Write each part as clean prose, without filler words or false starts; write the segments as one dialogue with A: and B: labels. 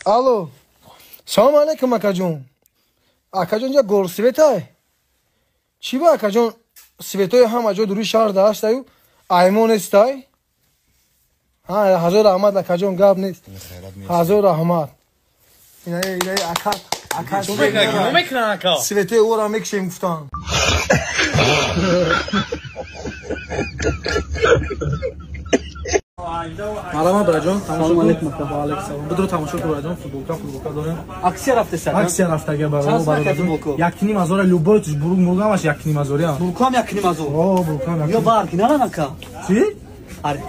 A: Алло. Салом алейкум акаҷон. Акаҷон ҷа горсветай. Чӣ ба акаҷон светои ҳама ҷо дури шаҳр даштаю аймон нестай? Ҳа, ҳазор раҳмат акаҷон, гап нест. Ҳазор раҳмат. Ина ака ака светои ӯро мекушем гуфтан. Марама браҷон, тамошо алейкум. Ва алейкум салом. Бидро тамошо кун браҷон, футболка дорем.
B: Аксия рафта сар.
A: Аксия рафтага бародар. Як ним ҳазор любой туш бурук мургамаш як ним ҳазор я.
B: Бурукам як ним ҳазор.
A: О, бурукам як.
B: Ё бар кинала нака.
A: Чӣ?
B: Аре.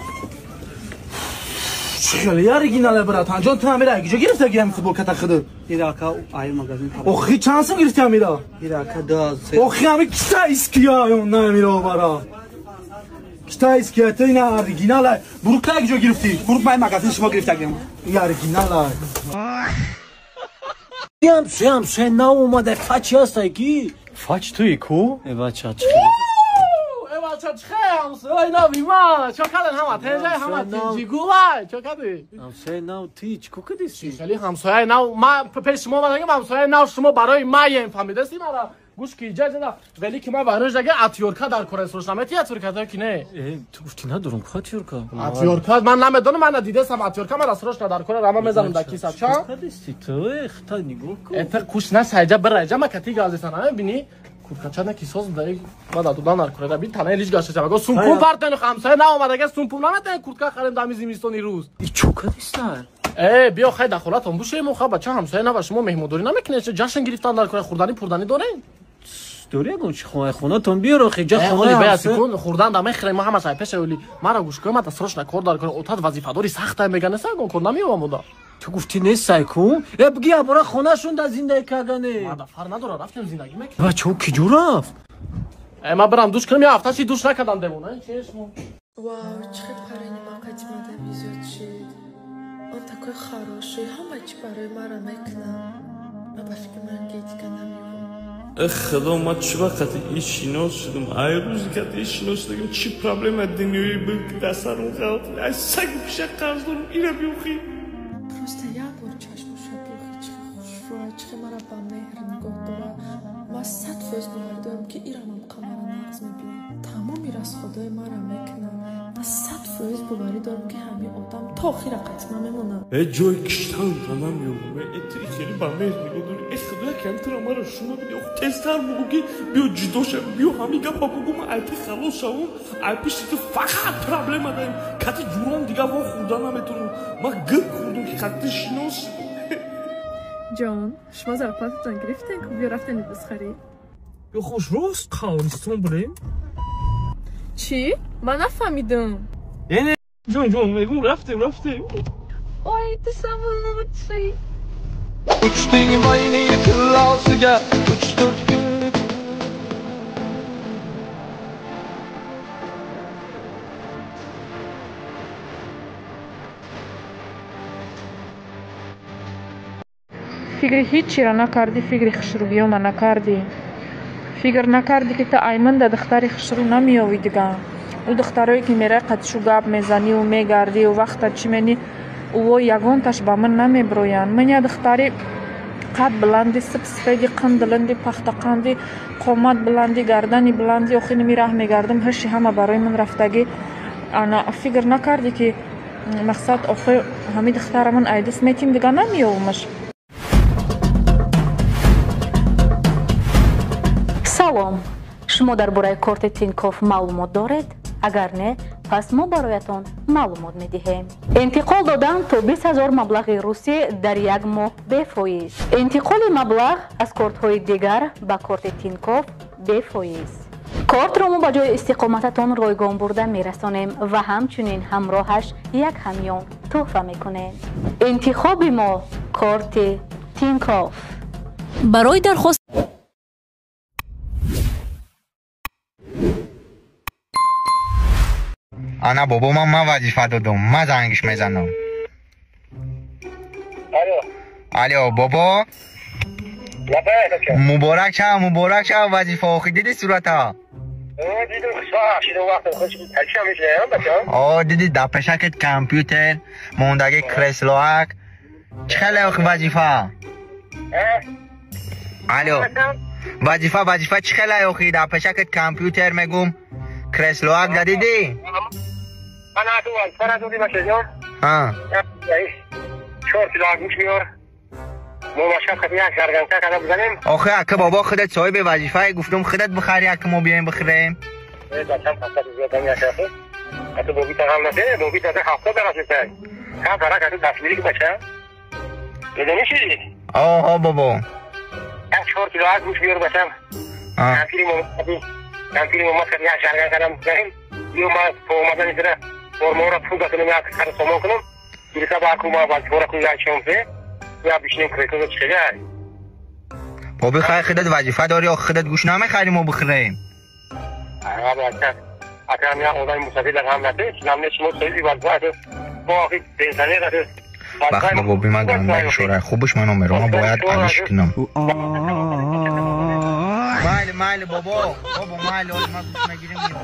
A: Хеле оригинале брат. Анҷон ту амира куҷо гирифтаги ҳам футболка та худ?
B: Ирака ай магазин.
A: Охи чанд сум гирифти амира?
B: Ирака 2 3.
A: Охи ами китайския ё на амира бара. Китайския ту ина оригинале. Бурук та куҷо гирифтӣ?
B: Бурук май магазин шумо гирифтагим.
A: И оригинале.
C: Ям се на омада фачи ҳастай ки?
D: Фач туи ку?
C: Э бача чӣ?
E: Э бача чӣ ҳамсояи нави ма? Чо карден ҳама тенҷай ҳама тинҷигулай? Чо кардӣ?
C: Ҳамсояи нав ти чӣ ко кардисӣ?
E: Хеле ҳамсояи нав ма пеш шумо омадагим ҳамсояи нав шумо барои маем фаҳмидасти мара? Гӯш ки иҷа ҷада вели ки ма барои жага атёрка дар кора срош намети атёрка то ки не?
C: Э ту гуфтӣ надорум ку атёрка?
E: Атёрка ман намедонам ман надидесам атёрка мара срош дар кора рама мезанам дар киса ча?
C: Кардисти ту э хта нигоҳ кун.
E: Э ту куш насайҷа бираҷа ма кати газесан мебинӣ? Куркача на кисоз дай ма дадудан дар кора би танаи лич гаштаса маго сумпум партен ҳамсоя наомадага сумпум наметен куртка харем дами зимистони рӯз.
C: И чо кардиста?
E: Э биё хай дахолатон бушем ха бача ҳамсоя на ба шумо меҳмондорӣ намекунед ҷашн гирифтан дар кора хурдани пурдани дорем?
C: Дори ягон чи хонатон биёр охи ҷа хонаи
E: ҳамсоя кун хурдан да мехӯрем ма ҳамаш ай пеша оли мара гӯш кун мата срочно кор дар кора отат вазифадори сахта мега неса ягон кор намеёвам ода.
C: Ту гуфтӣ нестай ку? Э биги абора хонашон да зиндагӣ кардане.
E: Ма дафар надора рафтем зиндагӣ мекунем.
C: Бачао киҷо рафт?
E: Э ма бирам душ кунам я ҳафта чи душ накардам девона чӣ шумо?
F: Вау, чӣ хел парени ма қадима визёт шид. Он такой хороший, ҳама чӣ барои мара мекунад. Ма ба фикри ман гедига намеёвам.
G: Худо, ма чӣ вақти ин шинос шудам? Ай рӯзи кати ин шинос шудагим чӣ проблема дунёӣ буд ки дар сарам ғалт. Ай сагу пиша қарз дорам, ира биёхӣ.
F: Просто як бор чашмоша биёхӣ, чӣ хушрӯя, чӣ мара ба меҳр нигоҳ дора. Ма 100% боварӣ дорам, ки ирамам қамара нағз мебинад. Тамоми расходҳои мара мекунад. Ма 100% боварӣ дорам, ки ҳамин одам то охира қатима мемонад.
G: Э ҷои киштанта намеёбам. Э ту хеле ба меҳр нигоҳ дорӣ. Э худо якам тура мара шумо биди. Ох тезтар бугӯ ки биё ҷудо шавем, биё ҳамин гапа бугӯ ман ай ти халос шавам. Ай пишти ту фақат проблема даем. Кати ҷуром дига во хӯрда наметавонам. Ман гир хӯрдум ки қати шинос шудам.
F: Ҷон, шумо зарплататон гирифтен ку биё рафтен либос харид?
G: Ё хуш рост қавристон бурем?
F: Чӣ? Ман нафаҳмидам.
G: Э ҷон ҷон мегум рафтем рафтем.
F: Ой, ты самый лучший.
H: Uchding mayning tillosiga 3-4 kunlik
I: фикри ҳеҷ чиро накардӣ, фикри хушрӯгиёма накардӣ. Фикр накардӣ, ки ту айман да духтари хушрӯ намеёвӣ дига. Ӯ духтарое ки мерай қадшу гап мезаниву мегардиву вақта чӣ менӣ, ӯво ягонташ ба ман намеброянд. Ман я духтари қад баланди, сипсифеди, қандилинди, пахтақанди, қомат баланди, гардани баланди, охи ними раҳ мегардам, ҳаши ҳама барои ман рафтагӣ. Ана фикр накардӣ, ки мақсад охи ҳами духтара ман айдис метим дига намеёвмаш.
J: Салом, шумо дар бораи корти Тинькофф маълумот доред? Агар не, пас мо бароятон маълумот медиҳем. Интиқол додан то 20 000 маблағи русӣ дар як моҳ бефоиз. Интиқоли маблағ аз кортҳои дигар ба корти Тинькофф бефоиз. Кортро мо ба ҷои истиқомататон ройгон бурда мерасонем ва ҳамчунин ҳамроҳаш як ҳамён тӯҳфа мекунем. Интихоби мо корти Тинькофф. Барои дархост
K: Ана бобо ман вазифа додум, ман зангиш мезанам.
L: Алло.
K: Алло бобо. Муборак шав, муборак шав вазифа охи диди сурата.
L: Дидам хушвақт шидам вақтам хуш такси мешинам бача.
K: О диди дар пешакет компютер, мондаги креслоак. Чӣ хеле охи вазифа? Алло. Вазифа, вазифа чӣ хеле охи? Дар пешакат компютер мегум. Креслоак дадидӣ?
L: Ман ту вазифа надодӣ, бачаҷон.
K: Ҳа.
L: 4 кило гӯшт биёр. Мо бача хати як шарганка када бизанем.
K: Охи ака бобо худат соҳиби вазифае, гуфтум худат бихари, ака мо биёем бихӯрем.
L: Бачам хастат зиёд намешавад. Ато боби тағам насе, боби тата 70 дараситай. Ка фарак ато дастгирӣ ки бача. Медонӣ чӣ?
K: Оҳо бобо.
L: Як 4 кило гӯшт биёр бачам. Кампири мо хати як шарган када бизанем. Биё ма то омадани тира формаро пул кунем, як сар сомон кунем. Гириса ба ку ма вазифаро кунем як шомсе. Я бишинем крекозо чиқага.
K: Боби хай худат вазифа дорӣ, охи худат гӯшт намехарӣ мо бихӯрем.
L: Аға бача. Ака я одами мусафир дар ҳам насе, намне шумо соҳиби вазифа аст. Мо охи пенсионер аст.
K: Вақт ба боби ман ганда ишора хубаш ман номерома бояд алиш кунам. Майли, майли бобо, бобо майли, ҳозир ман гӯшт мегирим меём.